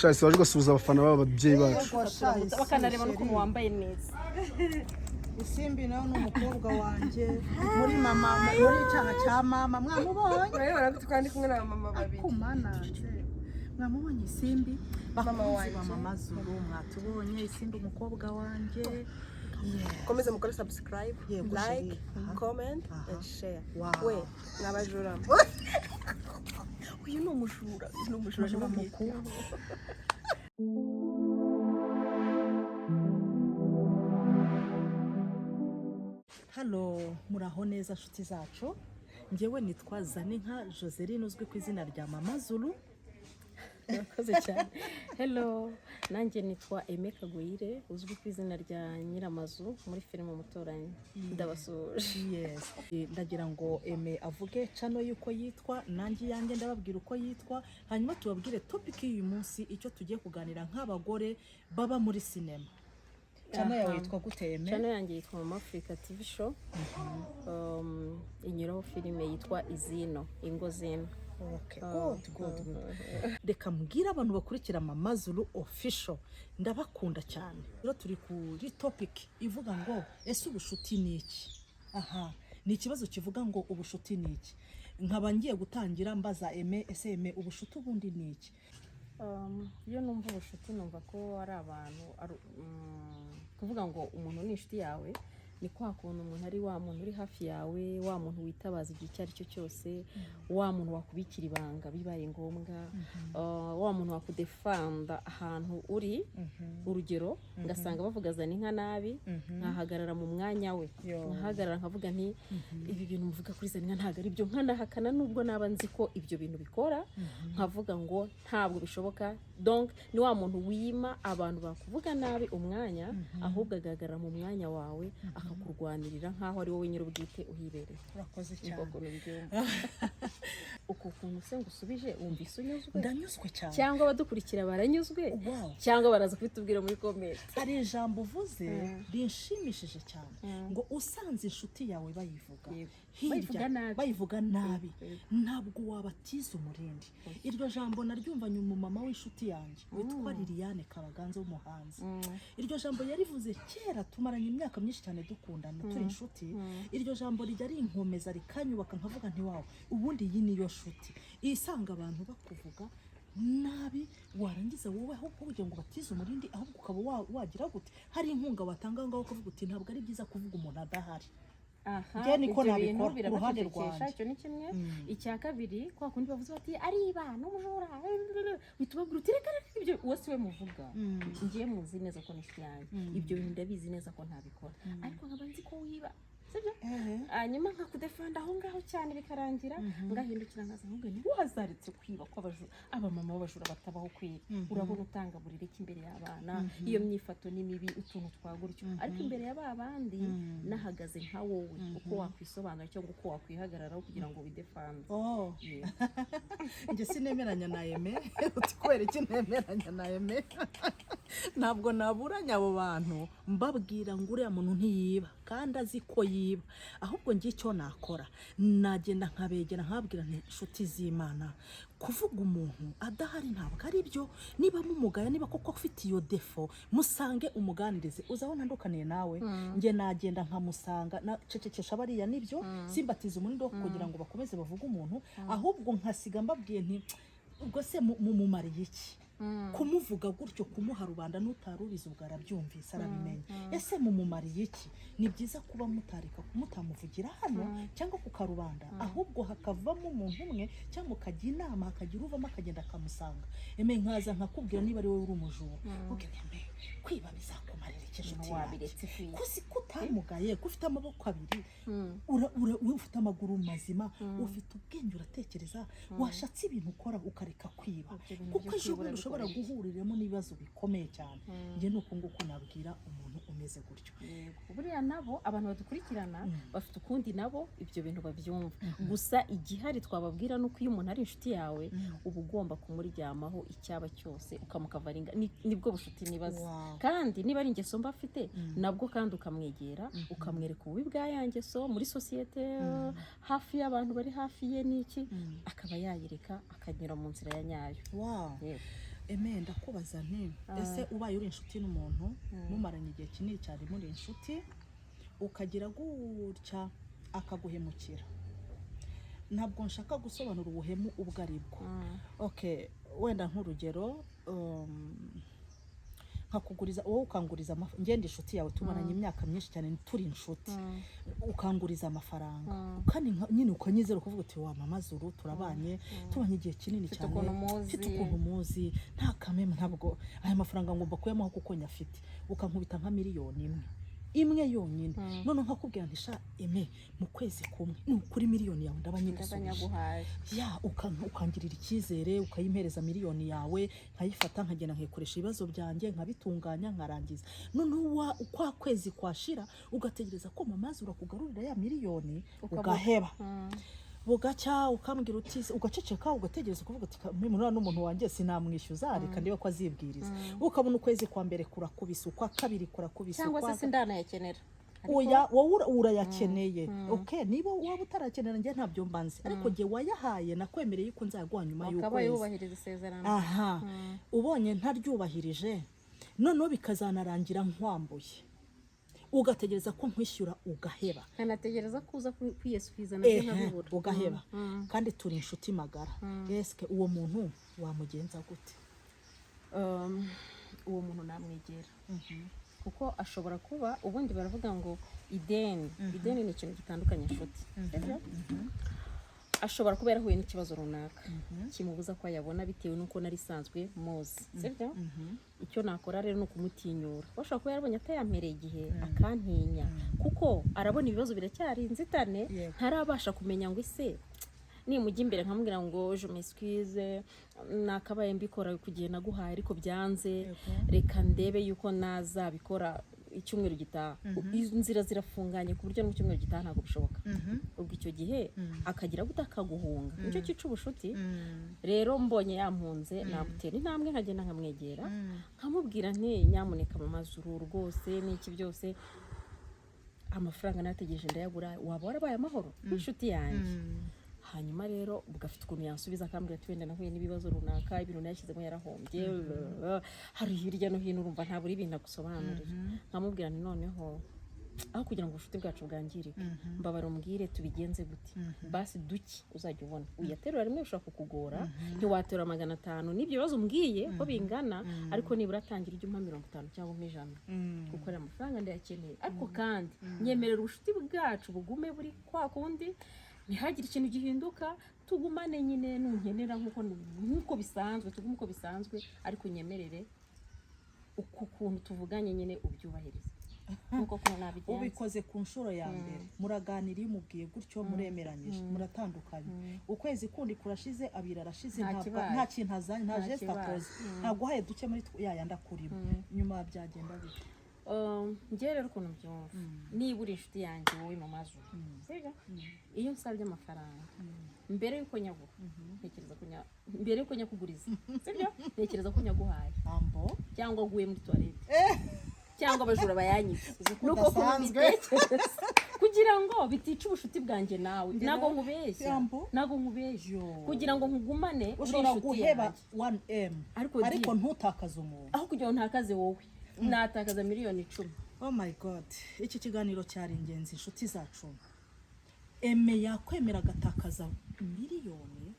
Shasi waje ugasuhuza abafana b'aba babyeyi bacu. Yego, Bakanareba n'ukuntu wambaye neza. Isimbi nawe ni umukobwa wanjye muri mama, muri cyaha cya mama, mwamubonye? Urabibona ko twari kumwe na mama babiri. Akumananze, mwamubonye Isimbi? Mama Bakunzi wanjye. ba Mama Zuru, mwatubonye Isimbi, umukobwa wanjye. Komeze mukore subscribe, Yego, like, chérie. Aha. comment Aha. and share. Wow. We mwabajura, uyu ni umujura, uyu ni umujura. Umujura mukuru. Halo, muraho neza nshuti zacu. Njyewe nitwa Zaninka Joseline, uzwi ku izina rya Mama Zulu. Murakoze cyane. Hello, nanjye nitwa Aime Kagwire, uzwi ku izina rya Nyiramazu muri filime Umuturanyi. Ndabasuhuje. Yes. Ndagira ngo Aime avuge channel y'uko yitwa, nanjye iyanjye ndababwira uko yitwa, hanyuma tubabwire topic y'uyu munsi, icyo tugiye kuganira nk'abagore baba muri sinema. Channel yawe Aha. yitwa gute, Aime? Channel yanjye yitwa Mama Africa TV Show. Inyuraho filime yitwa Izino, Ingo Zino. Okay, good, good, good. Reka mbwire abantu bakurikira Mama Zulu Official, ndabakunda cyane. Rero turi kuri topic ivuga ngo: ese ubushuti ni iki? Aha ni ikibazo kivuga ngo ubushuti ni iki? Nkaba ngiye gutangira mbaza Aime: ese Aime, ubushuti ubundi ni iki? Iyo numva ubushuti, numva ko ari abantu kuvuga ngo umuntu ni inshuti yawe ni kwa kuntu umuntu ari wa muntu uri hafi yawe, wa muntu witabaza igihe icyo ari cyo cyose, wa muntu wakubikira ibanga bibaye ngombwa, wa muntu wakudefanda ahantu uri. Urugero, ngasanga bavuga Zaninka nabi, nkahagarara mu mwanya we, Yo. nkahagarara nkavuga nti: "Ibi bintu muvuga kuri Zaninka ntabwo ari byo," nkanahakana nubwo naba nzi ko ibyo bintu bikora, nkavuga ngo ntabwo bishoboka. Donc ni wa muntu wima abantu bakuvuga nabi umwanya, ahubwo agahagarara mu mwanya wawe, akakurwanirira nk'aho ari wowe nyir'ubwite uhibereye. Urakoze Niko cyane. kuntu mbyumva. Uko kuntu se ngusubije, wumvise unyuzwe? Ndanyuzwe cyane. Cyangwa abadukurikira baranyuzwe? Wow. Cyangwa baraza kubitubwira muri comment. Hari ijambo uvuze rinshimishije cyane, ngo usanze inshuti yawe bayivuga hirya, Bayivuga nabi. bayivuga nabi, Yego. ntabwo wabatiza umurindi. Iryo jambo naryumvanye umumama w'inshuti yanjye witwa Liliane Kabaganza w'umuhanzi. Iryo jambo yarivuze kera, tumaranye imyaka myinshi cyane dukundana, turi inshuti. Iryo jambo rijya rinkomeza, rikanyubaka, nkavuga nti: "Wawe, ubundi iyi niyo nshuti isanga abantu bakuvuga nabi, warangiza wowe ahubwo kugira ngo batize umurindi, ahubwo ukaba wagira gute, hari inkunga watanga aho ngaho, ukavuga uti: 'Ntabwo ari byiza kuvuga umuntu adahari.'" Aha, Njye niko ibyo nabikora, bintu ku ruhande birabacecekesha. rwanjye. Icyo ni kimwe. Icya kabiri, kwa kundi bavuze bati: "Ariba n'umujura," uhita ubabwira uti: "Reka reka, ibyo uwo si we muvuga. Ngiye muzi neza ko ni inshuti yanjye, ibyo bintu ndabizi neza ko ntabikora, ariko nkaba nzi ko wiba, sibyo?" Hanyuma nkakudefanda aho ngaho cyane, bikarangira ngahindukira nkaza nkubwira nti: "Wazaritse kwiba, ko abajura, abamama b'abajura batabaho kwiba. Urabona utanga buriri ki imbere y'abana? Iyo myifato ni mibi," utuntu twa gutyo. Ariko imbere ya ba bandi nahagaze nka wowe, uko wakwisobanura cyangwa uko wakwihagararaho kugira ngo widefande. Oh. Yego. Njye sinemeranya na Aime. Uti kubera iki ntemeranya na Aime? Ntabwo naburanya abo bantu mbabwira ngo uriya muntu ntiyiba kandi azi ko yiba. Ahubwo njye icyo nakora, nagenda nkabegera, nkababwira nti: "Inshuti z'Imana, kuvuga umuntu adahari ntabwo ari byo. Niba mumugaya, niba koko afite iyo défaut, musange umuganirize." Uzi aho ntandukaniye nawe? Njye nagenda nkamusanga, nacecekesha bariya, nibyo, simbatiza umurindi wo kugira ngo bakomeze bavuge umuntu, ahubwo nkasiga mbabwiye nti: "Ubwo se mumumariye iki kumuvuga gutyo, kumuha rubanda? N'utari ubizi ubwo arabyumvise, arabimenya. Ese mumumariye iki? Ni byiza kuba mutareka mutamuvugira hano cyangwa ku karubanda, ahubwo hakavamo umuntu umwe, cyangwa mukajya inama, hakagira uvamo akagenda akamusanga." Eme, nkaza nkakubwira niba ari wowe uri umujura, ubwo eme, kwiba bizakumarira iki, inshuti yanjye? Wabiretse kwiba. Ko si ko utamugaye, ko ufite amaboko abiri, ufite amaguru mazima, ufite ubwenge, uratekereza, washatse ibintu ukora ukareka kwiba, Ibyo bintu kuko byo ejo kwibura bundi ushobora bikora iki? guhuriramo n'ibibazo bikomeye cyane. Njye ni uko nguko nabwira umuntu umeze gutyo. Yego. Buriya nabo abantu badukurikirana bafite ukundi nabo ibyo bintu babyumva. Gusa igihari twababwira ni uko iyo umuntu ari inshuti yawe, uba ugomba kumuryamaho icyaba cyose, ukamukavaringa. Nibwo bushuti nibaza. Kandi niba ari ingeso mba afite, nabwo kandi ukamwegera, ukamwereka ububi bwa ya ngeso muri sosiyete, hafi y'abantu bari hafi ye n'iki, akaba yayireka akanyura mu nzira ya nyayo. Yego. Eme, ndakubaza nti ese ubaye uri inshuti n'umuntu, mumaranye igihe kinini cyane muri inshuti, ukagira gutya akaguhemukira? Ntabwo nshaka gusobanura ubuhemu ubwo ari bwo. Okay, wenda nk'urugero, nkakuguriza, wowe ukanguriza, ngenda inshuti yawe, tumaranye imyaka myinshi cyane turi inshuti, ukanguriza amafaranga kandi nyine ukanyizera, ukavuga uti: "Wa mama Zuru turabanye, tubanye igihe kinini Mfite cyane, ukuntu muzi." Mfite ukuntu muzi, nta kameme, ntabwo aya mafaranga ngomba kuyamuha kuko nyafite. Ukankubita nka 1 miliyoni imwe yonyine, none nkakubwira nti: "Sha Eme, mu kwezi kumwe ni ukuri miliyoni yawe ndaba nyigusubije." Ndabanyaguhaye. Ya, ukangirira icyizere, ukayimpereza miliyoni yawe, nkayifata nkagenda nkikoresha ibibazo byanjye, nkabitunganya, nkarangiza. Noneho kwa kwezi kwashira, ugategereza ko mama urakugarurira ya miliyoni, Ukabura. ugaheba. Bugacya ukambwira uti, ugaceceka, ugategereza, ukavuga uti: "Muriya n'umuntu wanjye, sinamwishyuza, reka ndebe ko azibwiriza." Ukabona ukwezi kwa mbere kurakubise, ukwa kabiri kurakubise, Cyangwa se sindanayakenera. Oya, wowe urayakeneye. Okay, niba waba utarakenera njye ntabyo mbanze, ariko njye wayahaye nakwemereye yuko nzayaguha nyuma Akaba y'ukwezi. yubahiriza isezerano. Aha, ubonye ntaryubahirije, noneho bikazanarangira nkwambuye, ugategereza ko nkwishyura, ugaheba. Nkanategereza ko uza kwiyeswiza nabyo nkabibura. Ugaheba kandi turi inshuti magara. Eske uwo muntu wamugenza gute? Uwo muntu namwegera kuko ashobora kuba, ubundi baravuga ngo ideni ni ikintu gitandukanye inshuti, sibyo? Ashobora kuba yarahuye n'ikibazo runaka kimubuza ko ayabona bitewe n'uko nari isanzwe muzi, sibyo? Icyo nakora rero ni ukumutinyura. Bashobora kuba yarabonye atayampereye igihe akantinya, kuko arabona ibibazo biracyari inzitane, ntarabasha kumenya ngo ese nimujya imbere nkamubwira ngo: "Je m'excuse, nakabaye mbikora ku gihe naguhaye ariko byanze, reka ndebe yuko nazabikora icyumweru gitaha." Inzira zirafunganye ku buryo no mu cyumweru gitaha ntabwo bishoboka. Ubwo icyo gihe akagira gute? Akaguhunga. Nicyo cyica ubushuti. Rero mbonye yampunze, namutera intambwe nkagenda nkamwegera, nkamubwira nti: "Nyamuneka mama Zuru, rwose n'iki byose, amafaranga nategereje ndayabura, waba warabaye amahoro nk'inshuti yanjye?" Hanyuma rero ubwo afite ukuntu yansubiza, akambwira ati: "Wenda nahuye n'ibibazo runaka, ibintu nayashyizemo yarahombye, hari hirya no hino." Urumva ntabura ibintu agusobanurira. Nkamubwira nti: "Noneho aho kugira ngo ubucuti bwacu bwangirike, mbabara umbwire tubigenze gute. Basi duke uzajya ubona uyaterura rimwe bishobora kukugora, ntiwaterura 500 n'ibyo bibazo umbwiye ko bingana, ariko nibura atangira ujya umpa 50 cyangwa umpa 100, kuko ariya mafaranga ndayakeneye. Ariko kandi nyemerera ubucuti bwacu bugume buri kwa kundi, ntihagire ikintu gihinduka, tugumane nyine, nunkenera nk'uko bisanzwe, tugume uko bisanzwe, ariko unyemerere uku kuntu tuvuganye nyine ubyubahirize." Nk'uko kuntu nabigenza. Ubikoze ku nshuro ya mbere, muraganira, iyo umubwiye gutyo muremeranyije, muratandukanye, ukwezi kundi kurashize, abiri arashize, Nta kibaye. Nta kintu azanye, nta Nta geste kibaye. akoze, ntabwo uhaye duke muri ya yandi akurimo, nyuma byagenda bite? Njyewe rero ukuntu mbyumva, niba uri inshuti yanjye wowe mama Zuru, sibyo? Iyo nsabye amafaranga, mbere y'uko nyaguha ntekereza ko mbere y'uko nyakuguriza, sibyo, ntekereza ko nyaguhaye Ambo. cyangwa aguye muri toilette cyangwa abajura bayanyibye. Uzi ko Nuko ukuntu udasanzwe. mbitekereza kugira ngo bitica ubucuti bwanjye nawe, ntabwo nkubeshya. Yambo. Ntabwo nkubeshya. Yo. Kugira ngo nkugumane uri Ushobora inshuti guheba yanjye. 1M Ariko ariko ntutakaze umuntu. Aho kugira ngo ntakaze wowe, natakaza miliyoni 10. Oh my God, iki kiganiro cyari ingenzi, inshuti zacu. Eme yakwemera agatakaza miliyoni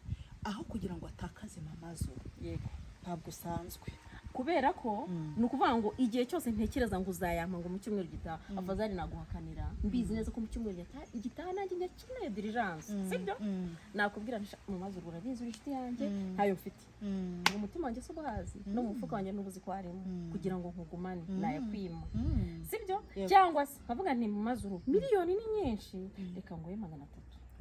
aho kugira ngo atakaze mama Zuru. Yego. Ntabwo usanzwe. Kubera ko ni ukuvuga ngo igihe cyose ntekereza ngo uzayampa ngo mu cyumweru gitaha, afazari naguhakanira, mbizi neza ko mu cyumweru gitaha nanjye nyakeneye d'urgence, sibyo? Nakubwira nti: "Mu mazi urabizi, uri inshuti yanjye, ntayo mfite mu mutima wanjye, si ubuhazi no mu mufuka wanjye n'ubuzi ko harimo, kugira ngo nkugumane nayakwima, sibyo?" Yego. Cyangwa se nkavuga nti: "Mu mazuru miliyoni ni nyinshi, reka nguhe 300,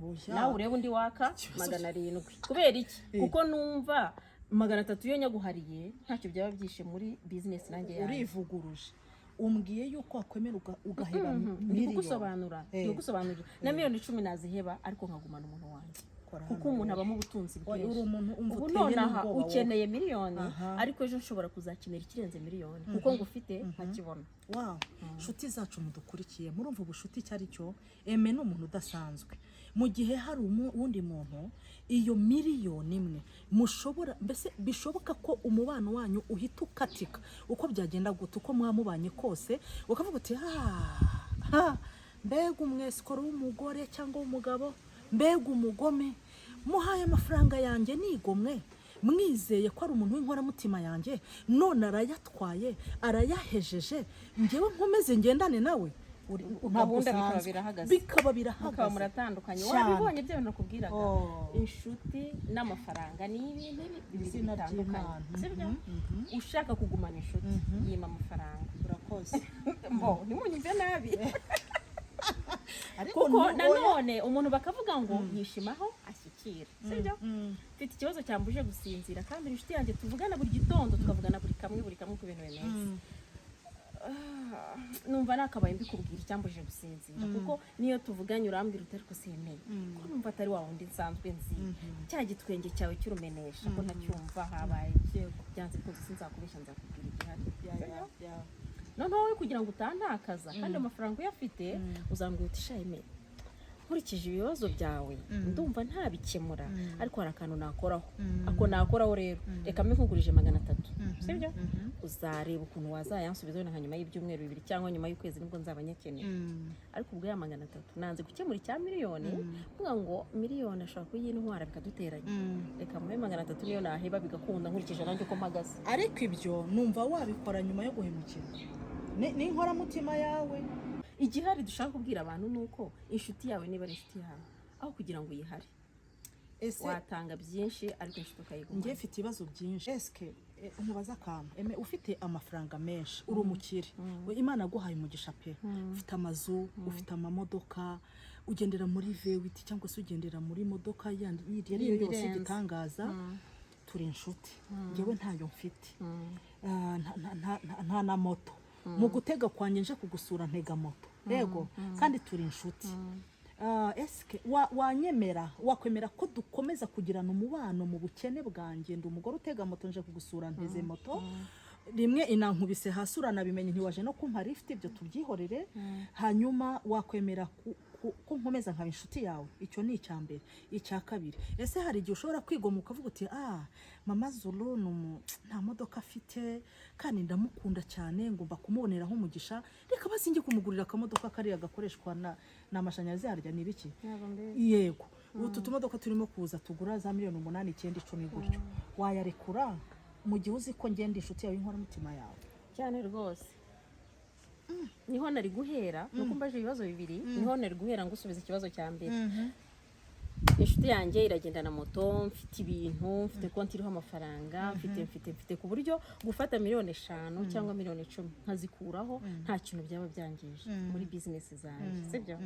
Oya. nawe urebe undi waka 700." Kubera iki? Kuko numva 300 iyo nyaguhariye ntacyo byaba byishe muri bizinesi nanjye yanjye. Urivuguruje, umbwiye yuko wakwemera ugaheba Ndi miliyoni. kugusobanura, ndi kugusobanurira. Na miliyoni 10 naziheba ariko nkagumana umuntu wanjye. Ndabikora Kuko hano umuntu rero. abamo ubutunzi Oya, uri bwinshi. umuntu umva Ubu uteye nonaha n'ubwoba wowe. ukeneye miliyoni, ariko ejo nshobora kuzakenera ikirenze miliyoni kuko ngufite nkakibona. Wow, nshuti zacu mudukurikiye, murumva ubushuti icyo ari cyo. Aime ni umuntu udasanzwe. Mu gihe hari uwundi muntu, iyo miliyoni 1 mushobora, mbese bishoboka ko umubano wanyu uhita ukatika, uko byagenda gute, uko mwamubanye kose, ukavuga uti: "Ah, mbega umwesikoro w'umugore cyangwa w'umugabo, mbega umugome, muhaye amafaranga yanjye nigomwe, mwizeye ko ari umuntu w'inkoramutima yanjye, none arayatwaye, arayahejeje, ngewe nkomeze ngendane nawe?" Ntabwo Gahunda bikaba usanzwe. birahagaze. Bikaba Mukaba birahagaze. muratandukanye. Cyane. Wabibonye byo bintu nakubwiraga? Oh. Inshuti n'amafaranga ni ibintu bibiri Izina bitandukanye, ry'Imana. sibyo? Ushaka kugumana inshuti, yima amafaranga. Urakoze. Mbo ntimunyumve nabi. Ariko Kuko nanone umuntu bakavuga ngo yishimaho ashyikira, sibyo? Mfite ikibazo cyambuje gusinzira, kandi inshuti yanjye tuvugana buri gitondo, tukavugana buri kamwe buri kamwe ku bintu bimeze. Ah, numva nakabaye mbikubwira icyambujije gusinzira, kuko niyo tuvuganye urambwira uti: "Ariko semeye ko numva atari wa wundi nsanzwe nzi, cya gitwenge cyawe cy'urumenesha ko ntacyumva, habaye iki?" Byanze bikunze sinzakubeshya, nzakubwira igihari. Ya, ya. Noneho wowe kugira ngo utantakaza kandi amafaranga uyafite, uzambwira uti: "Shayime, nkurikije ibibazo byawe ndumva ntabikemura, ariko hari akantu nakoraho." Ako nakoraho rero, reka mbe nkugurije 300, sibyo? Uzareba ukuntu wazayansubiza, wenda nka nyuma y'ibyumweru 2 cyangwa nyuma y'ukwezi, nibwo nzaba nyakeneye. Ariko ubwo ya 300 nanze gukemura icya miliyoni, mvuga ngo miliyoni ashobora kuyintwara bikaduteranya, reka muhe 300, niyo naheba bigakunda nkurikije nanjye uko mpagaze. Ariko ibyo numva wabikora nyuma yo guhemukirwa ni inkoramutima yawe. Igihari dushaka kubwira abantu ni uko inshuti yawe, niba ari inshuti yawe, aho kugira ngo uyihare, Ese watanga byinshi ariko inshuti ukayigumana. Njye mfite ibibazo byinshi. Eske umubaza akantu, Aime, ufite amafaranga menshi, uri umukire, Imana aguhaye umugisha pe, ufite amazu, ufite amamodoka, ugendera muri V8 cyangwa se ugendera muri modoka yandi iyo ari yo yose Irenze. igitangaza, turi inshuti, njyewe ntayo mfite. Ah, nta na moto. Mu gutega kwanjye nje kugusura ntega moto, yego, kandi turi inshuti. Ah, eske wanyemera, wakwemera ko dukomeza kugirana umubano mu bukene bwanjye? Ndi umugore utega moto, nje kugusura nteze moto, rimwe inankubise hasi, uranabimenye, ntiwaje no kumpa lift, ibyo tubyihorere. Hanyuma wakwemera ko nkomeza nkaba inshuti yawe? Icyo ni icya mbere. Icya kabiri, ese hari igihe ushobora kwigomwa ukavuga uti: "Ah, mama Zulu nta modoka afite kandi ndamukunda cyane, ngomba kumuboneraho umugisha, reka basi njye kumugurira akamodoka kariya gakoreshwa na n'amashanyarazi, harya ni ibiki?" Yego, utu tumodoka turimo kuza tugura za miliyoni 8, 9, 10 gutyo, wayarekura mu gihe uzi ko ngenda inshuti yawe, inkoramutima yawe? Cyane rwose, niho nari guhera, nuko mbaje ibibazo bibiri, niho nari guhera ngusubiza ikibazo cya mbere. Inshuti yanjye iragenda na moto, mfite ibintu, mfite konti iriho amafaranga, mfite ku buryo gufata miliyoni 5 cyangwa miliyoni 10 nkazikuraho nta kintu byaba byangije muri bizinesi zanjye, sibyo?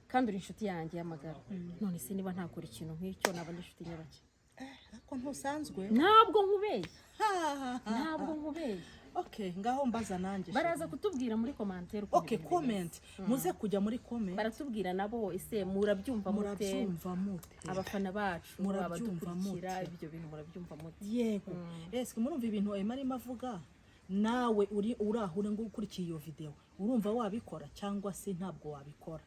Kandi uri inshuti yanjye y'amagara. None se niba ntakora ikintu nk'icyo, naba ndi inshuti nyabake? Ariko ntusanzwe. Ntabwo nkubeshye, ntabwo nkubeshye. Okay, ngaho mbaza nanjye. Baraza kutubwira muri commentaire ukuntu Okay. ibintu Comment, muze kujya muri comment. bimeze. Baratubwira nabo, ese murabyumva mute? Murabyumva mute? Abafana bacu, Murabyumva abadukurikira, mute? ibyo bintu murabyumva mute? Yego. Ese murumva ibintu Emma arimo avuga? Nawe uri uraho, uri ngo ukurikiye iyo video, urumva wabikora cyangwa se ntabwo wabikora?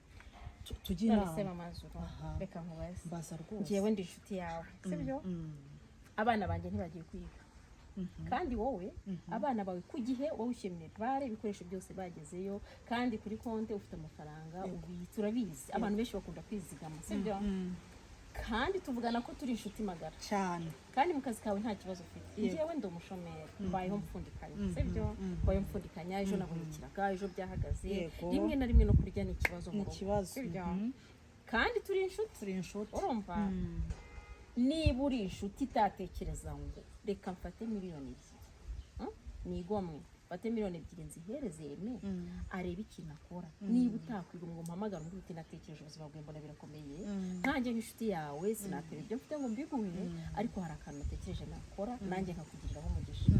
Tujye None se inama. mama Zulu, Aha. reka nkubaze. Mbaza rwose. Njyewe ndi inshuti yawe, sibyo? Abana banjye ntibagiye kwiga, kandi wowe abana bawe ku gihe wowe ushyira minerval, ibikoresho byose bagezeyo, kandi kuri konti ufite amafaranga ubitse, urabizi abantu benshi bakunda kwizigama, sibyo? Kandi tuvugana ko turi inshuti magara. Cyane. Kandi mu kazi kawe nta kibazo ufite. Njyewe ndi umushomeri, mbayeho mfundikanya, sibyo? Mbayeho mfundikanya, ejo nabonye ikiraga, ejo byahagaze. Rimwe na rimwe no kurya ni ikibazo mu Ni rugo, ikibazo. sibyo? Kandi turi inshuti. Turi inshuti. Urumva, niba uri inshuti itatekereza ngo reka mfate miliyoni 2, nigomwe mfate miliyoni 2 nzihereze Aime arebe ikintu akora, niba utakwigomwa ngo mpamagare umbwire uti: "Natekereje ubuzima bwawe mbona birakomeye, nkanjye nk'inshuti yawe sinatera ibyo mfite ngo mbiguhe, ariko hari akantu natekereje nakora nanjye nkakugiriraho umugisha,"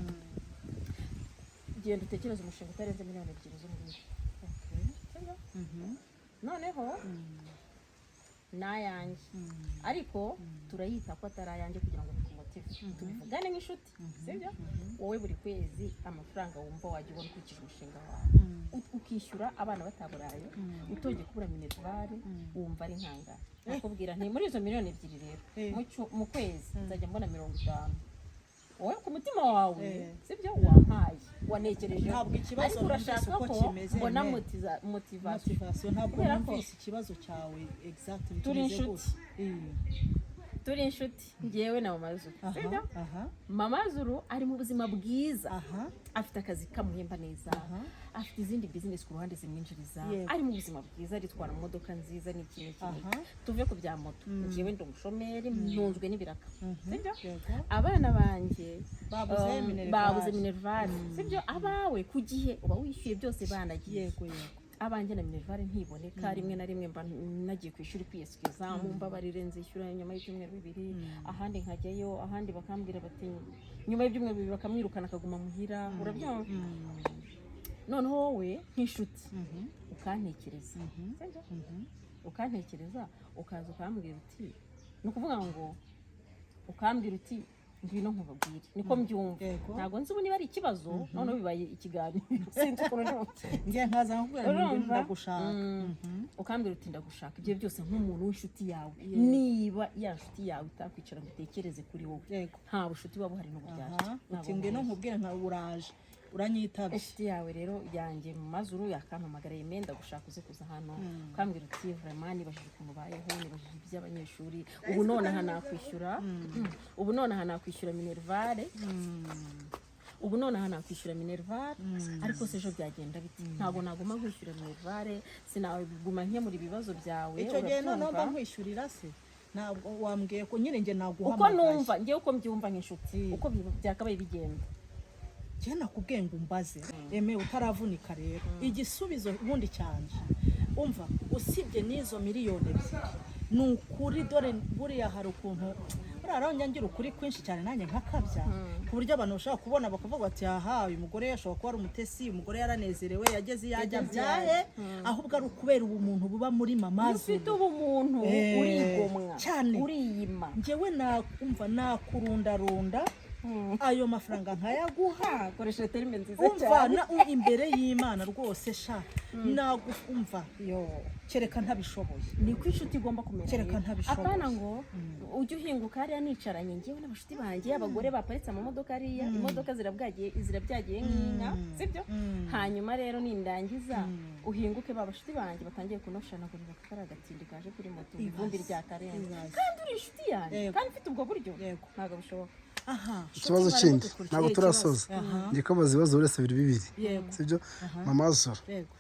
genda utekereze umushinga utarenze miliyoni 2 z'umubiri. Sibyo? Noneho Ni ayanjye, ariko turayita ko atari ayanjye kugira ngo bikumotive, tubivugane nk'inshuti, sibyo? Wowe buri kwezi amafaranga wumva wajya ubona ukurikije umushinga wawe, ukishyura abana bataburaye, utongeye kubura minerval, wumva ari nkangara? Nakubwira nti muri izo miliyoni 2 rero, mu kwezi nzajya mbona 50. Wowe ku mutima wawe, sibyo, wampaye, wanekerejeho. Ntabwo ikibazo Ariko urashaka numvise uko ko kimeze, mbona Aimé. Motivation. Motivation, ntabwo Kubera ko numvise ikibazo cyawe exactly. Turi Kimeze inshuti. gute? Turi inshuti ngewe na Mama Zuru, sibyo? Aha. Mama Zuru ari mu buzima bwiza, afite akazi kamuhemba neza, afite izindi business ku ruhande zimwinjiriza, ari mu buzima bwiza, aritwara mu modoka nziza n'iki n'iki n'iki. Tuve ku bya moto, ngewe ndi umushomeri, ntunzwe n'ibiraka, sibyo? Yego. Abana banjye Babuze minerval. Babuze minerval, sibyo? Abawe ku gihe uba wishyuye byose, banagiye. yego yego Abanjye na minerval ntiboneka. Rimwe na rimwe mba nagiye ku ishuri kwiyesikiza, mumbabarire nzishyura nyuma y'ibyumweru 2, ahandi nkajyayo, ahandi bakambwira bati nyuma y'ibyumweru 2, bakamwirukana akaguma muhira. Urabyumva? Noneho wowe nk'inshuti ukantekereza, sibyo? Ukantekereza, ukaza ukambwira uti, ni ukuvuga ngo ukambwira uti ngwino nkubabwire, niko mbyumva. Ntabwo nzi ubu niba ari ikibazo, noneho bibaye ikiganiro, sinzi ukuntu ndi bubyumve. Ngiye nkaza nkakubwira ngo ngwino, Urumva? ndagushaka. Ukambwira uti ndagushaka. Ibyo byose nk'umuntu w'inshuti yawe, niba ya nshuti yawe itakwicara ngo itekereze kuri wowe, nta bushuti buba buhari n'uburyarya. Ntabwo Uti ngwino buhari. nkubwire, nka uraje uranyitabye. Inshuti yawe rero yanjye mu mazuru yakampamagara, yemeye ndagushaka uze kuza hano, ukambwira uti vraiment nibajije ukuntu ubayeho, nibajije iby'abanyeshuri, ubu nonaha nakwishyura, ubu nonaha nakwishyura minerval, ubu nonaha nakwishyura minerval, ariko se ejo byagenda bite? Ntabwo naguma nkwishyura minerval, sinaguma nkemura ibibazo byawe. Icyo gihe noneho mba Urabyumva? nkwishyurira se? Ntabwo wambwiye ko nyine njye Uko naguhamagaye. numva ngewe, uko mbyumva nk'inshuti, uko byakabaye bigenda. Njye nakubwiye ngo umbaze, eme utaravunika. Rero igisubizo ubundi cyanjye, umva, usibye n'izo miliyoni 2, ni ukuri, dore buriya hari ukuntu buriya rero njya ngira ukuri kwinshi cyane nanjye nkakabya, ku buryo abantu bashobora kubona bakavuga bati aha uyu mugore ashobora kuba ari umutesi, uyu mugore yaranezerewe, yageze iyo ajya. Yageze iyo Byahe? Ahubwo ari ukubera ubumuntu buba muri Mama Iyo ufite Zuru. ubumuntu, urigomwa, cyane. uriyima. Njyewe nakumva nakurundarunda ayo mafaranga nkayaguha. Koresha terme nziza Umva, cyane. Imbere y'Imana rwose sha, nagumva yo, kereka ntabishoboye. Niko inshuti igomba kumera Kereka rero. ntabishoboye. Apana ngo ujye uhinguka hariya nicaranye ngewe n'abashuti banjye, abagore baparitse amamodoka hariya, imodoka zirabwagiye, zirabyagiye nk'inka, sibyo? Hanyuma rero nindangiza uhinguke, ba bashuti banjye batangiye kunoshanagurira ko kari agatindi kaje kuri moto, ivumbi ryakarenze, Ibaze. kandi uri inshuti yanjye, kandi ufite ubwo buryo. Ntabwo bishoboka. Aha. Ikibazo Nshuti, kindi baradukurikira. ntabwo turasoza. Ngiye kubaza ibibazo buri wese bibiri bibiri. Sibyo, Mama Zoro? Yego.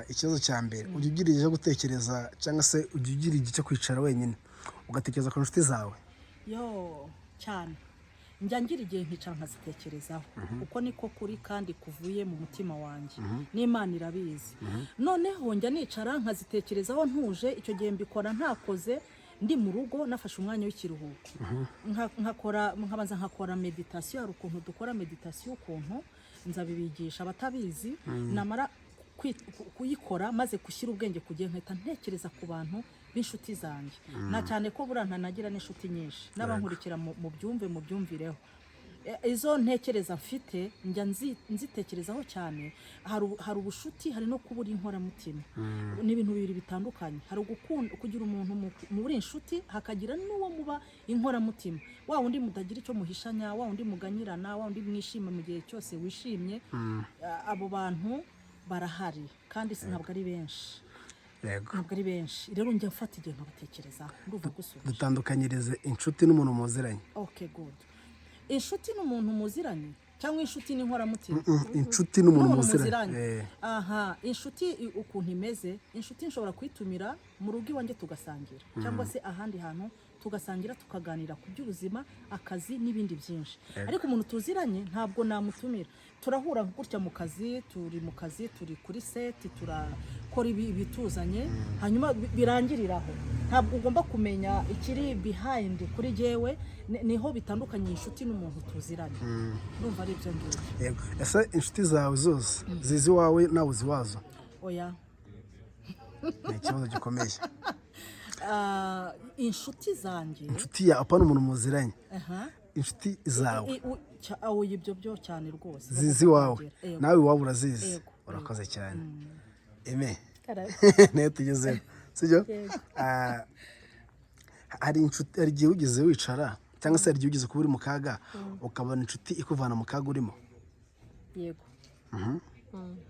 Ikibazo cya mbere, ujya ugira igihe cyo gutekereza, cyangwa se ujya ugira igihe cyo kwicara wenyine ugatekereza ku nshuti zawe? Yo, cyane. Njya ngira igihe nkicara nkazitekerezaho, uko niko kuri kandi kuvuye mu mutima wanjye, n'Imana irabizi. Noneho njya nicara nkazitekerezaho ntuje. Icyo gihe mbikora ntakoze, ndi mu rugo, nafashe umwanya w'ikiruhuko, nkakora, nkabanza nkakora méditation. Hari ukuntu dukora méditation, ukuntu nzabibigisha abatabizi. Namara kuyikora, maze gushyira ubwenge ku gihe, nkahita ntekereza ku bantu b'inshuti zanjye, na cyane ko buriya ntanagira n'inshuti nyinshi. N'abankurikira mu byumve, mu byumvireho. Izo ntekereza mfite njya nzitekerezaho cyane. Hari ubushuti, hari no kubura inkoramutima. Ni ibintu bibiri bitandukanye. Hari ugukunda kugira umuntu muri inshuti, hakagira n'uwo muba inkoramutima, wa wundi mutagira icyo muhishanya, wa wundi muganyirana, wa wundi mwishima mu gihe cyose wishimye. Abo bantu barahari kandi si ntabwo ari benshi. Ntabwo ari benshi. Rero njya mfata igihe nkabatekerezaho. Ndumva gusubije. Dutandukanyirize inshuti n'umuntu muziranye. Okay, good. Inshuti n'umuntu muziranye, cyangwa inshuti n'inkoramutima? Inshuti n'umuntu N'umuntu muziranye. muziranye. Aha, inshuti ukuntu imeze, inshuti nshobora kuyitumira mu rugo iwanjye tugasangira, cyangwa se ahandi hantu tugasangira, tukaganira ku by'ubuzima, akazi n'ibindi byinshi. Ariko umuntu tuziranye ntabwo namutumira. Turahura gutya mu kazi, turi mu kazi, turi kuri set, turakora ibi ibituzanye, hanyuma birangirira aho. Ntabwo ugomba kumenya ikiri behind kuri jyewe. Niho bitandukanye inshuti n'umuntu tuziranye. Ndumva ari ibyo ngibyo. Yego. Ese inshuti zawe zose zizi iwawe, nawe uzi iwazo? Oya. Ni ikibazo gikomeye. Ah, inshuti zanjye. Inshuti yawe, apana umuntu muziranye. Aha. Inshuti zawe. Aho ibyo byo cyane rwose. Zizi iwawe. Yego. Nawe iwawe urazizi. Yego. Urakoze cyane, Eme. Karabe. Nayo tugezeho, sibyo? Ah, hari inshuti, hari igihe wigeze wicara cyangwa se hari igihe wigeze kuba uri mu kaga, ukabona inshuti ikuvana mu kaga urimo? Yego.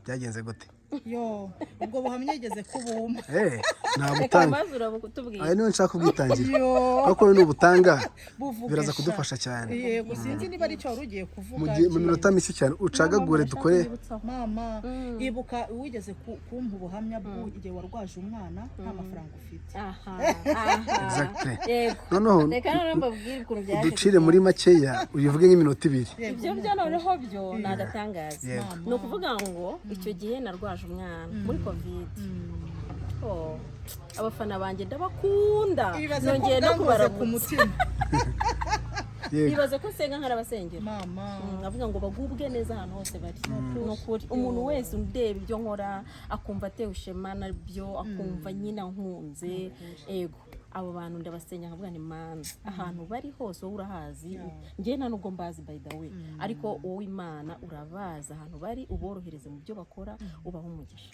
Byagenze gute? Yo, ubwo buhamya yigeze kubumpa. Eh, Reka. ntabutanga. Maze urabutubwira. Aya niyo nshaka kubwitangira, Yo. kuko nubutanga Buvuge biraza sha. kudufasha cyane. Yego, sinzi niba ari cyo wari ugiye kuvuga. Mu gihe mu minota mike cyane ucagagure dukore. Mama, ibuka wigeze kumpa ubuhamya bw'igihe warwaje umwana nta mafaranga ufite. Aha aha. Exactly. Yego. Noneho Reka noneho mbabwire ukuntu byaje. uducire muri makeya, uyivuge nk'iminota 2. Ibyo byo noneho byo ni agatangaza. Yego. Ni ukuvuga ngo icyo gihe narwaje umwana muri COVID. Oh, abafana banjye ndabakunda. Ibaze ko Nongeye no bwankoze ku kubaramutsa. mutima. Yego. Ibaze ko nsenga nkarabasengera. Mama. Avuga ngo bagubwe neza ahantu hose bari. Ni ukuri, umuntu wese undeba ibyo nkora akumva atewe ishema nabyo, akumva nyine ankunze. Ego, abo bantu ndabasenya nkavuga ni Mana, ahantu bari hose wowe urahazi. Njye nta nubwo mbazi, by the way, ariko wowe Imana urabazi ahantu bari, uborohereze mu byo bakora, ubaha umugisha.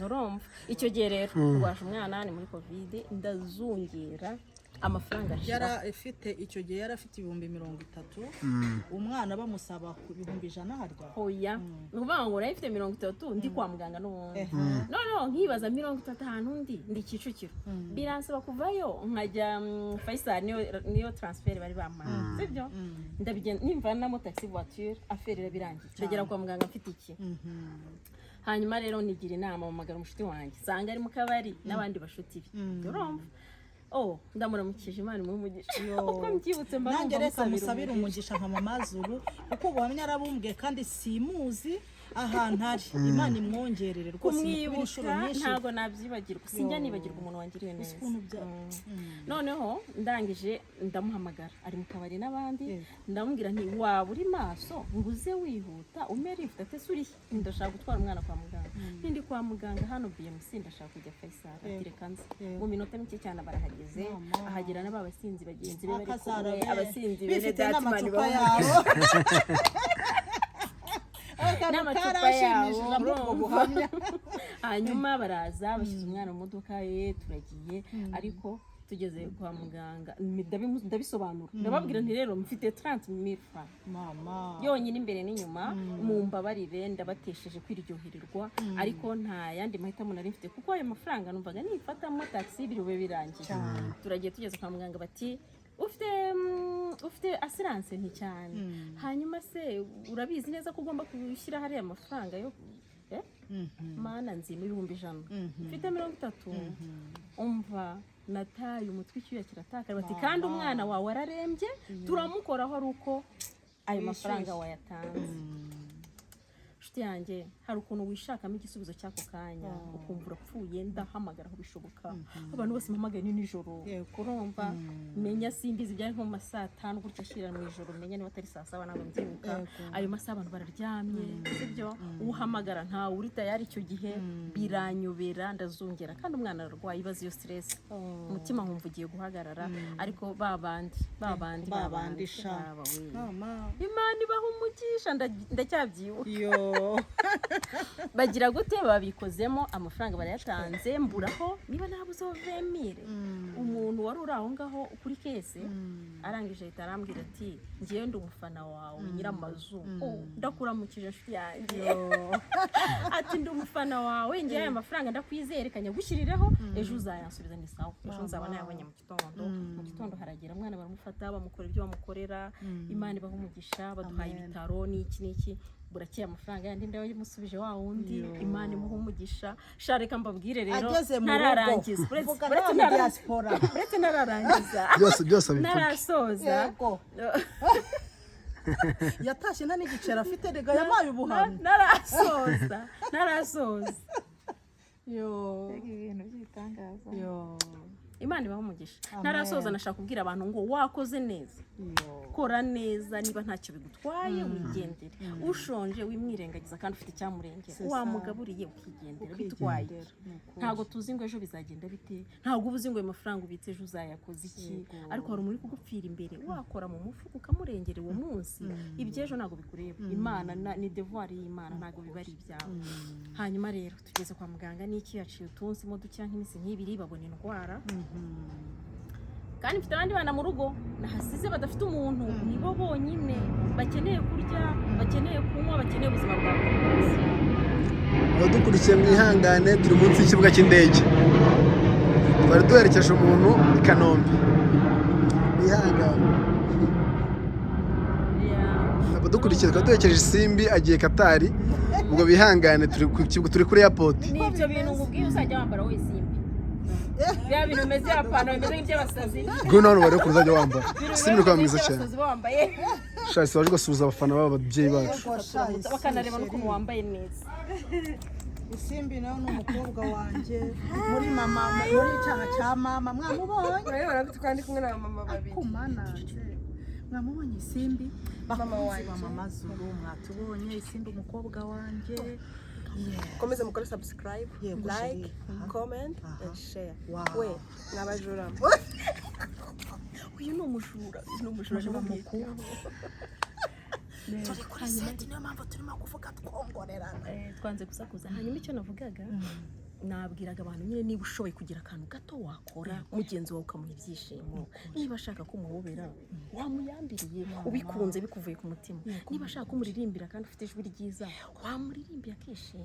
Urumva icyo gihe rero rwaje umwana ni muri COVID, ndazungera, amafaranga ashira. Yari afite, icyo gihe yari afite 30,000, umwana bamusaba ku 100,000 harya. Hoya, ni ukuvuga ngo nari mfite 30 ndi kwa muganga n'ubundi. Noneho nkibaza 30 ahantu ndi Kicukiro, biransaba kuvayo nkajya Faisal, niyo transfert bari bampaye, sibyo? Ndabigenda nimvanamo taxi voiture, affaire irabirangiye, ndagera kwa muganga mfite iki. Hanyuma rero nigira inama, mpamagara umushuti wanjye, nsanga ari mu kabari n'abandi bashuti be. Urumva, oh, ndamuramukije, Imana imuhe umugisha. Uko mbyibutse mba Nanjye numva reka musabira musabire umugisha. umugisha nka Mama Zuru, kuko ubuhamya arabumbwiye kandi simuzi ahantu ari. Imana imwongerere rwose, imukubire inshuro Kumwibuka nyinshi. ntabwo nabyibagirwa, sinjya nibagirwa umuntu wangiriye neza. Ukuntu Noneho ndangije ndamuhamagara, ari mu kabari n'abandi. Yego. Ndamubwira nti: "Waba uri maso ngo uze wihuta umere lift?" Ati: "Ese urihe?" "Ndashaka gutwara umwana kwa muganga." "Ndi kwa muganga hano BMC, ndashaka kujya Faisal." Ati: "Reka nze." Yego. Mu minota mike cyane barahageze. Mama. Ahagera n'aba basinzi bagenzi be bari Akazara kumwe, be, abasinzi bene bifite data, Imana n'amacupa ibahe yabo. Akantu n'amacupa karanshimishije yabo, muri ubwo urumva? buhamya. Hanyuma baraza bashyize umwana mu modoka ye, turagiye. Ariko tugeze kwa muganga ndabisobanura, ndababwira nti: "Rero mfite 30 mille francs Mama. yonyine imbere n'inyuma, mumbabarire ndabatesheje kwiryohererwa, ariko nta yandi mahitamo nari mfite, kuko ayo mafaranga numvaga nifatamo taxi biri bube birangiye." Turagiye, tugeze kwa muganga bati: "Ufite assurance?" "Nti cyane." "Hanyuma se urabizi neza ko ugomba gushyira hariya amafaranga yo mana nzima, 100,000?" "Mfite 30." Umva, nataye umutwe, icyuya kiratakara. Bati: "Kandi umwana wawe ararembye, turamukoraho ari uko ayo mafaranga wayatanze." Inshuti yanjye, hari ukuntu wishakamo igisubizo cy'ako kanya ukumva urapfuye. Ndahamagara aho bishoboka, abantu bose mpamagaye ni nijoro. Urumva, menya simbizi, byari nko mu ma saa tanu gutyo ashyira mu ijoro, menya niba atari saa saba, ntabwo mbyibuka. Ayo masaha abantu bararyamye, sibyo? Uhamagara ntawe uri tayari icyo gihe. Biranyobera, ndazungera kandi umwana ararwaye. Ibaze iyo stress, umutima nkumva ugiye guhagarara. Ariko ba bandi, ba bandi, Ba bandi sha. baba we. Mama. Imana ibaha umugisha, ndacyabyibuka. Yo. Bagira gute, babikozemo, amafaranga barayatanze, mburaho niba narabuzeho 20 mille. Umuntu wari uri aho ngaho kuri caisse arangije ahita arambwira ati: "Ngewe ndi umufana wawe, nyiramazu." Oh, ndakuramukije inshuti yanjye. Ati: "Ndi umufana wawe, ngewe aya mafaranga ndakwizeye, reka nyagushyirireho, ejo uzayansubiza." Ni sawa, ejo nzaba nayabonye mu gitondo. Mu gitondo haragera, umwana baramufata, bamukora ibyo bamukorera. Imana ibaha umugisha, baduhaye ibitaro n'iki n'iki. Burakeye amafaranga yandi ndayamusubije wa wundi, Imana imuha umugisha. Sha, reka mbabwire rero, Ageze mu rugo. ntararangiza, Vuga uretse nawe diaspora. Uretse ntararangiza. Byose byose bivuge. Ntarasoza. Yego. Yatashye nta n'igiceri afite, rega yabaye ubuhamya. Ntarasoza, ntarasoza. Yo. Ibintu by'ibitangaza. Yo. Imana ibahe umugisha. Ntarasoza, nashaka kubwira abantu ngo wakoze neza, Yo. kora neza, niba ntacyo bigutwaye wigendere. Ushonje wimwirengagiza kandi ufite icyamurengera. C'est ça. Wamugaburiye ukigendera, bitwaye iki? Ukigendera, ni ukuri. Ntabwo tuzi ngo ejo bizagenda bite, ntabwo uba uzi ngo ayo mafaranga ubitse ejo uzayakoze iki. Yego. Ariko hari umuntu uri kugupfira imbere, wakora mu mufuka ukamurengera uwo munsi. Iby'ejo ntabwo bikureba. Imana ni devoir y'Imana, ntabwo biba ari ibyawe. Hanyuma rero tugeze kwa muganga n'iki, yaciye utunsi mo dukeya nk'iminsi nk'ibiri, babona indwara. Kandi mfite abandi bana mu rugo nahasize badafite umuntu, nibo bonyine bakeneye kurya, bakeneye kunywa, bakeneye ubuzima bwa buri munsi. Abadukurikiye mwihangane, turi munsi y'ikibuga cy'indege, twari duherekeje umuntu i Kanombe, mwihangane. Abadukurikiye, twari duherekeje Isimbi agiye Katari, ubwo bihangane, turi ku kibuga, turi kuri airport. Ni ibyo bintu nkubwiye, uzajya wambara wowe Simbi, bya bintu bimeze, ipantaro bimeze nk'iby'abasazi. Ngwino hano barebe ukuntu uzajya wambara. Isimbi uri kuba mwiza cyane. Iby'abasazi bambaye. Shasi waje ugasuhuza abafana b'aba babyeyi bacu. Yego, sha, Isimbi, bakanareba n'ukuntu chérie. wambaye neza. Isimbi nawe ni umukobwa wanjye muri mama, muri icyaha cya mama, mwamubonye? Urabibona ko twari kumwe na mama babiri. Kumananze mwamubonye Isimbi? Mama Bakunzi wanjye. ba Mama Zuru, mwatubonye Isimbi umukobwa wanjye. Komeze mukore subscribe, Yego, like, chérie. Aha. comment Aha. and share. Wow. We mwabajura, uyu ni umujura, uyu ni umujura. Umujura mukuru. Turi kuri set, niyo mpamvu turimo kuvuga twongorerana. Twanze gusakuza. Hanyuma icyo navugaga, nabwiraga abantu nyine, niba ushoboye kugira akantu gato wakora mugenzi wawe ukamuha ibyishimo, niba ashaka ko umuhobera wamuyambiriye ubikunze bikuvuye ku mutima, niba ashaka ko umuririmbira kandi ufite ijwi ryiza wamuririmbiye akishima,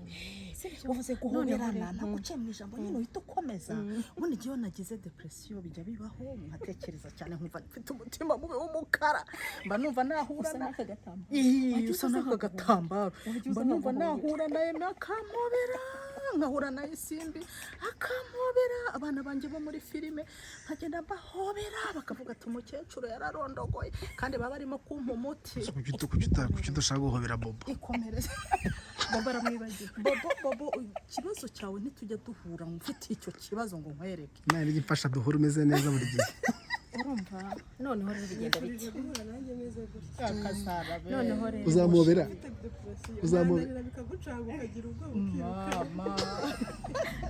sibyo? Uvuze Noneho guhoberana, rero, naguciye mu ijambo nyine, uhita ukomeza. Ubundi igihe nagize depression, bijya bibaho, nkatekereza cyane, nkumva mfite umutima mubi w'umukara, mba numva nahura usa na n'aka gatambaro. Ii, Wajya usa uza n'aka nkaguhobera. gatambaro. Wajya uza Mba numva nkaguhobera. nahura nawe nakampobera, nkahura na Isimbi akampobera, abana banjye bo muri filime nkagenda mbahobera, bakavuga ati umukecuru yararondogoye, kandi baba barimo kumpa umuti. Kuki udashaka guhobera Bobo? Ikomereze. Bobo aramwibagiwe. Bobo, Bobo, ikibazo cyawe ntitujya duhura ngo mfite icyo kibazo ngo nkwereke. Imana ijya imfasha duhure umeze neza buri gihe. Urumva, noneho rero bigenda biti? Guhura nanjye meze gutya. Noneho rero Uzamubera. Ufite depression. Uzamubera. Wanarira bikagucanga, ukagira ubwoba, ukiruka. Mama.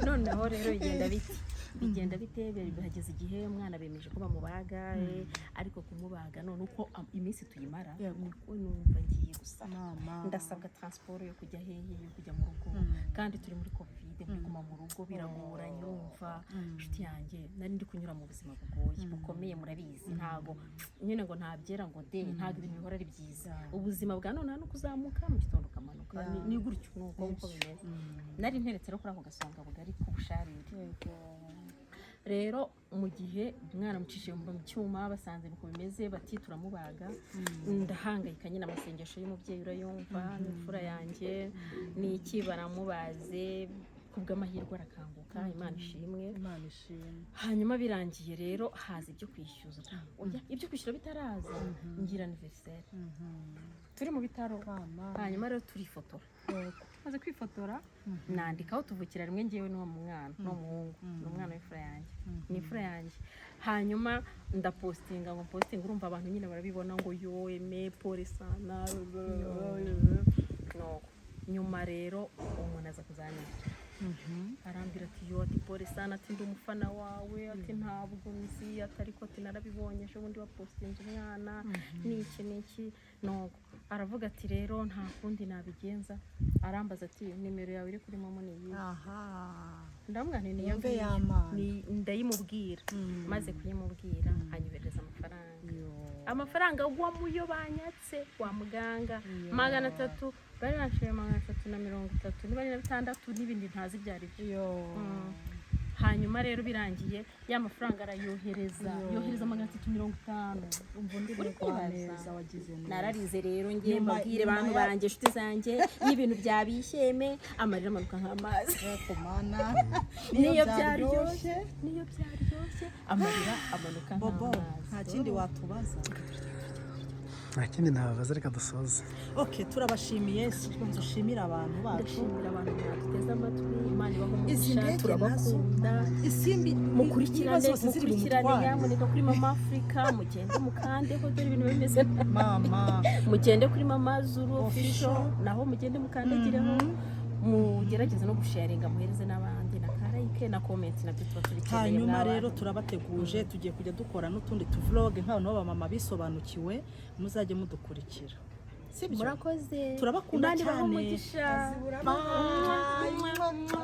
Noneho rero bigenda bite? Hageze igihe umwana bemeje ko bamubaga, ariko kumubaga none uko iminsi tuyimara, Yego. niko numva ngiye gusara. Mama. Ndasabwa transport yo kujya hehe, yo kujya mu rugo, kandi turi muri COVID, muri guma mu rugo biragoranye. Urumva inshuti yanjye, nari ndi kunyura mu buzima bugoye bukomeye, murabizi, ntabwo nyine ngo ntabyera ngo de, ntabwo ibintu bihora ari byiza. Ubuzima bwa none no kuzamuka mu gitondo ukamanuka, ni gutyo, ni uko nguko bimeze. Nari nteretse rero kuri ako gasonga bugari k'ubusharire. Rero mu gihe umwana amucishije mu cyuma, basanze niko bimeze, bati turamubaga. Ndahangayika nyine, amasengesho y'umubyeyi urayumva, n'imfura yanjye ni iki. Baramubaze, kubw'amahirwe arakanguka, Imana ishimwe. Imana ishimwe. Hanyuma birangiye rero haza ibyo kwishyuza. Oya, ibyo kwishyura bitaraza, ngira anniversaire turi mu bitaro. Mama. Hanyuma rero turifotora, maze kwifotora nandikaho tuvukira rimwe ngewe n'uwo mwana, n'uwo muhungu, ni umwana w'imfura yanjye, ni imfura yanjye. Hanyuma ndapostinga, ngo postinga, urumva abantu nyine barabibona ngo yo eme pole sana. Nuko nyuma rero umuntu aza kuzanyandikira, arambwira ati yo, ati pole sana, ati ndi umufana wawe, ati ntabwo nzi, ati ariko ati narabibonye ejo bundi wapostinze umwana n'iki n'iki. Nuko aravuga ati rero nta kundi nabigenza. Arambaza ati nimero yawe iri kuri MoMo ni iyihe? Aha. Ndamubwira nti niyo Yumve ngiyo. y'amazi. Ndayimubwira, maze kuyimubwira anyoherereza amafaranga. Yo. Amafaranga agwa mu yo banyatse kwa muganga, 300, bari banshyiriye 336 niba ari na bitandatu n'ibindi ntazi ibyo ari byo. Yo. Hanyuma rero birangiye ya mafaranga arayohereza, yohereza 350. Umva undi Uri kwibaza? mugwaneza, wagize neza. Nararize rero ngiye mbabwire nyuma bantu banjye, inshuti zanjye, iyo ibintu byabishyeme amarira amanuka nk'amazi. Yego mana. Niyo byaryoshye, niyo byaryoshye, amarira amanuka Bobo, nk'amazi. nta kindi watubaza? Nta kindi nababaza, reka dusoze. Okay, turabashimiye. Dushimira abantu bacu. Ndashimira abantu baduteze amatwi, Imana ibahe Izi umugisha. ndege Turabakunda. Isimbi Mukurikirane, niba zose ziri mukurikirane bumutware. Nyamuneka kuri Mama Afurika mugende mukandeho, dore ibintu bimeze nabi. Mama Mugende kuri Mama Zuru Official. Official. Naho mugende mukandagireho, mugerageze no gusharinga, muhereze n'abandi na ka like na comment, nabyo tuba tubikeneye. Hanyuma mw'abantu. rero turabateguje, tugiye kujya dukora n'utundi tuvlog nk'abantu b'abamama bisobanukiwe, muzajye mudukurikira, sibyo? Murakoze. Turabakunda Imana ibahe cyane. umugisha. Bye.